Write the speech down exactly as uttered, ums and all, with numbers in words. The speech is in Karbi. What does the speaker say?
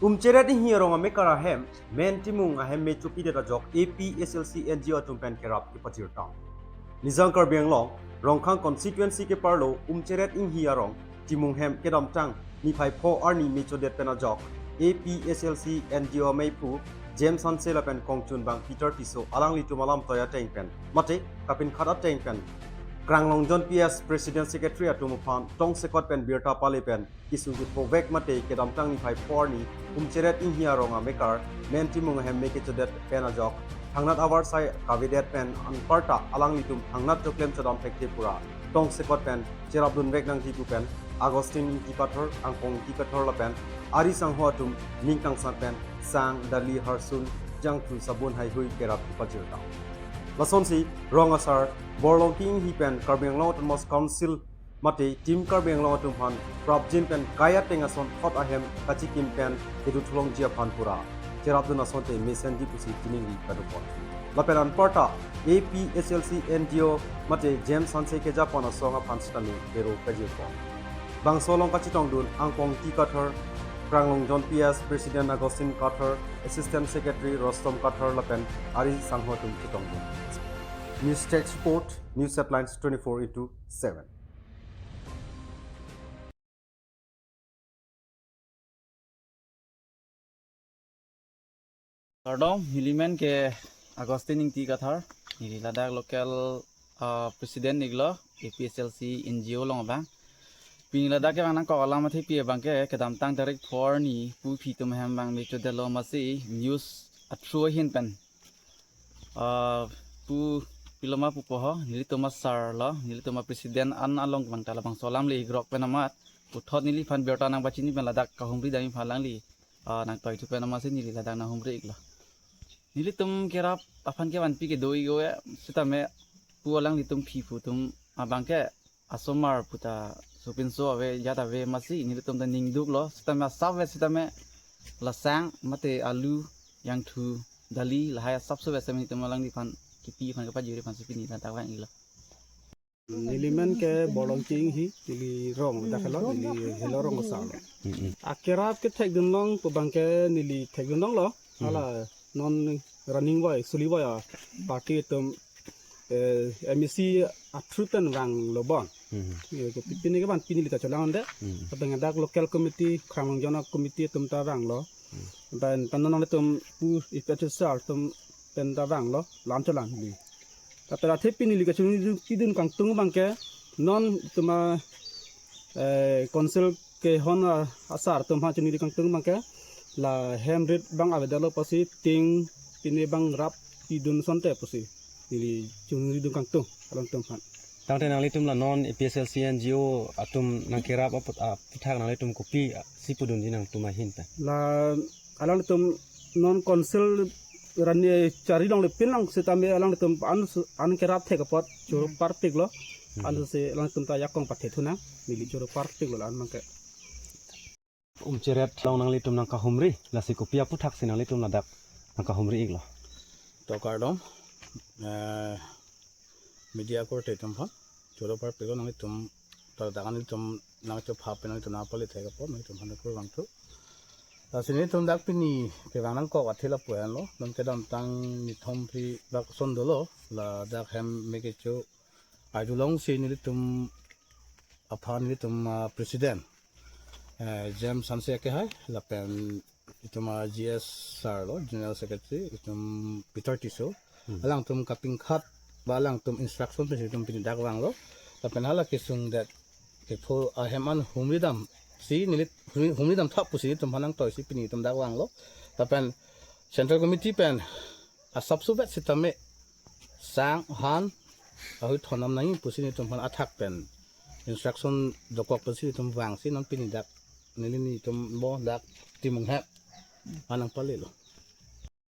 Umcheret Inghi arong amekar ahem, men Timung ahem me chopidet ajok A P H L C N G O atum pen kerap kepajirtang. Nijang Karbi Anglong, Rongkhang constituency keparlo Umcheret Inghi arong Timung hem kedamtang niphai pho arni me chodet pen ajok A P H L C N G O ameiphu James Hanse lapen kongchunbang Peter Tisso alanglitum alamtoi ateng pen mate kapinkhat ateng pen Kranglongjon P S President Secretary atum aphan tongsekot pen birta pale pen kesung kephovek mate kedamtang niphai pho arni Umcheret Inghi arong amekar men Timung ahem me kechodet pen ajok thangnat avarsai kavedet pen anparta alanglitum thangnat choklem chodam thekthe pura tongsekot pen cherapdunvek nangji pu pen Augustine Ingti Kathar, Angkong Ingti Kathar lapen ari sangho atum ning kangsam pen sang, dali, harsun, jangthu, sabun haihui kerap kepajirtang. Lasonsi rong asar Borlongki Inghi pen Karbi Anglong Autonomous Council mate Team Karbi Anglong atum aphan prapjin pen kai ateng ason thot ahem kachikim pen kedo thulongji aphan pura cherapdun asonte mesenji pusi chiningri kadokok. Lapen anparta A P H L C N G O mate James Hanse kejapon asong aphan sitame kero kajirpon. Bangso along kachetongdun Angkong Ingti Kathar, Kranglongjon P S President Augustine Kathar, Assistant Secretary Rostom Kathar lapen ari sangho atum chetongdun. News Desk Report, News Headlines twenty-four into seven. Kardom, neli men ke Augustine Ingti Kathar, neli ladak local, ah, president iklo, A P H L C N G O along abang. Pini ladak kevang nangkok alam athepi abang ke kedamtang tarik pho arni pu phi atum ahem abang me chodetlo masi news a-through ahin pen. Ah, pu piloma pupo ho, nelitum asar lo, nelitum a-president an along abang ta labangso alam le igrok pen amat, puthot neliphan birta nangpachini pen ladak kahumri dam aphan alangli, ah, nangtoithu pen amatsi neli ladak nanghumri iklo. Nelitum kerap aphan kevanpi kedo ik-o-e, sitame pu alanglitum phi phu atum abang ke asomar puta sopinso ave, jat ave masi nelitum ta ningduklo, sitame asap ave sitame lasang mate alu, jangthu, dali lahai asapso ave sitame nelitum alangliphan kipi aphan kepajuri aphansi pini ladak vang iklo. Neli men ke Borlongki Inghi, neli rong dak helo, neli helo rong asar lo. Akerap kethekdun long pu abang ke neli thekdun longlo. Hala non running boy, suli boy a party atum, eh, M A C a-through pen vanglo bon. Ye, ke pi-, pini kevanpi neli ta cholangdet. Abang dak local committee, Kranglongjon committee atum ta vanglo. Pen, pen non nangtum pu ipet sar atum pen ta vanglo, lam cholang neli. Lapen athe pini neli kachini pidun kangtung abang ke non itum a, eh, council kehon a, asar atum aphan chini kangtung abang ke la hem rit abang avedetlo pusi ting pini abang rap pidun asonte pusi neli chini dun kangtung alangtum aphan. Tangte nanglitum la non A P H L C N G O atum nangkerap aput, aputhak nanglitum kopisi pudunji nangtum ahin pen? La alangtum non council rani chari longle pinlang sitame alangtum an, an kerap thek apot choro parpiklo. Ansi alangtum ta jakong pathe thunang, neli choro parpiklo la-an abang ke. Umcheret along nanglitum nangkahumri, lasi kopi aputhaksi nanglitum ladak nangkahumri iklo? To kardom, eh, media korte atum aphan, choro parpiklo nanglitum, to ladak nanglitum nangchophap pen nanglitum nangpale thek apot, nanglitum aphan kurvangthu. Lasi nelitum dak pini kevang nangkok athe lapu-an lo, non kedamtang nithom phli bak ason dolo, ladak hem me kecho ai dulong si nelitum aphan nelitum, ah, president, eh, James Hanse akehai, lapen itum a-G S sir lo, General Secretary, itum Peter Tisso. Alangtum kapinkhat, ba alangtum instruction pensi itum pini dak vanglo. Lapen hala kesungdet kepho ahem an humri damsi neli, humri, humri dam thap pusi itum aphan nangtoisi pini itum dak vanglo. Lapen Central Committee pen asapso vet sitame sang han ahui thonam nangji pusi nelitum aphan athak pen instruction dokok pusi itum vangsi non pini dak neli nelitum bo dak Timung hem an nangpalelo.